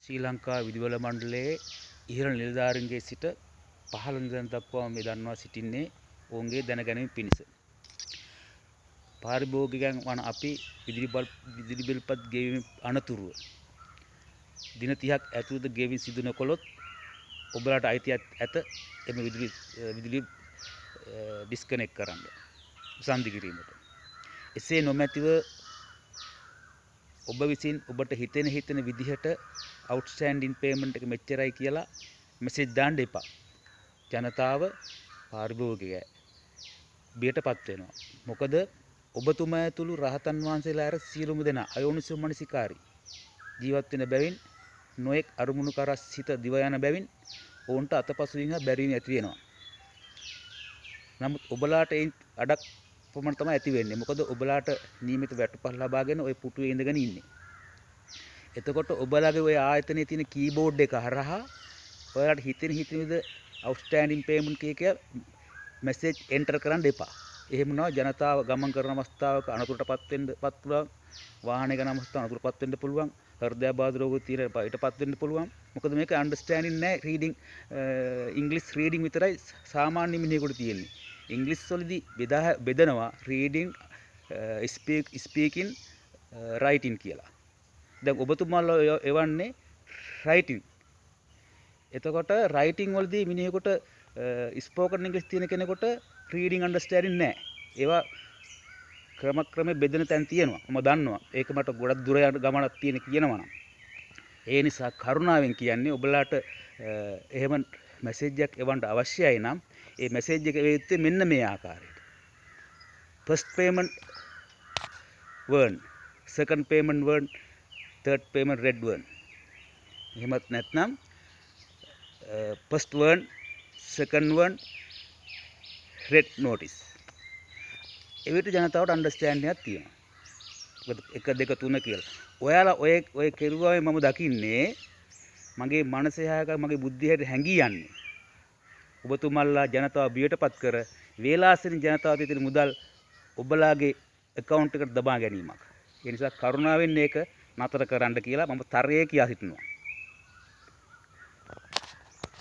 ශ්‍රී ලංකා විදුලි බල මණ්ඩලයේ ඉහළ නිලධාරීන්ගේ සිට පහළ නිලධාරීන් දක්වා මේ දන්වා සිටින්නේ ඔවුන්ගේ දැනගැනීම පිණිස. පාරිභෝගිකයන් වන අපි විදුලි බිල්පත් ගෙවීම අනතුරුව දින 30ක් ඇතුළත ගෙවීම සිදු නොකළොත් ඔබලාට අයිතියක් ඇත එම විදුලි ඩිස්කනෙක්ට් කරන්න, සන්ධි කිරීමට. එසේ නොමැතිව ඔබ විසින් ඔබට හිතෙන හිතෙන විදිහට අවුට්ස්ටෑන්ඩින් පේමන්ට් එක මෙච්චරයි කියලා මෙසේජ් දාන්න එපා. ජනතාව පාරිභෝගිකය බියටපත් වෙනවා. මොකද ඔබතුමා ඇතුළු රහතන් වහන්සේලා අර සියලුම දෙනා අයෝනිසෝ මනසිකාරී ජීවත් වෙන බැවින්, නොයෙක් අරමුණු කරා සිත දිව යන බැවින් ඔවුන්ට අතපසු වීම බැරි වීම ඇති වෙනවා. නමුත් ඔබලාට ඒ අඩක් පමණ තමයි ඇති වෙන්නේ. මොකද ඔබලාට නියමිත වැටුපක් ලබාගෙන ඔය පුටුවේ ඉඳගෙන ඉන්නේ. එතකොට ඔබලාගේ ඔය ආයතනයේ තියෙන කීබෝඩ් එක හරහා ඔයාලට හිතෙන හිතෙන විදිහ අවුට්ස්ටෑන්ඩින් පේමන්ට් කිය කිය මැසේජ් එන්ටර් කරන්න එපා. එහෙම වුණා ජනතාව ගමන් කරන අවස්ථාවක අනතුරටපත් වෙන්න පත් පුළුවන්. වාහනය ගන්න අවස්ථාව අනතුරටපත් වෙන්න පුළුවන්. හෘදයාබාධ රෝග තියෙන ඊටපත් වෙන්න පුළුවන්. මොකද මේක අන්ඩර්ස්ටෑන්ඩින් නෑ. රීඩින් ඉංග්‍රීසි රීඩින් විතරයි සාමාන්‍ය මිනිහෙකුට තියෙන්නේ. ඉංග්‍රීසි වලදී බෙදනවා රීඩින්, ස්පීකින්, රයිටින් කියලා. දැන් ඔබතුමාලා එවන්නේ රයිටින්. එතකොට රයිටින් වලදී මිනිහෙකුට ස්පෝකන් ඉංග්‍රීසි තියෙන කෙනෙකුට රීඩින් අන්ඩර්ස්ටෑන්ඩින් නෑ. ඒවා ක්‍රමක්‍රමේ බෙදෙන තැන් තියෙනවා. මම දන්නවා. ඒක මට ගොඩක් දුර යන ගමනක් තියෙන කියනවා නම්. ඒ නිසා කරුණාවෙන් කියන්නේ ඔබලාට එහෙම මැසේජ් එකක් එවන්න අවශ්‍යයි නම් ඒ මැසේජ් එක වෙ යුත්තේ මෙන්න මේ ආකාරයට. First payment warn, second payment warn, third payment red warn. එහෙමත් නැත්නම් first warn, second warn, red notice. එවිට ජනතාවට අන්ඩර්ස්ටෑන්ඩ් එකක් තියෙනවා. මොකද 1 2 3 කියලා. ඔයාලා ඔය කෙරුවාවේ මම දකින්නේ මගේ මනසේ හායක මගේ බුද්ධියට හැංගී යන්නේ. ඔබතුමන්ලා ජනතාව බියටපත් කර වේලාසනින් ජනතාව තියෙන මුදල් ඔබලාගේ ඇකවුන්ට් එකට දබා ගැනීමක්. ඒ නිසා කරුණාවෙන් මේක නතර කරන්න කියලා මම තරයේ කියා සිටිනවා.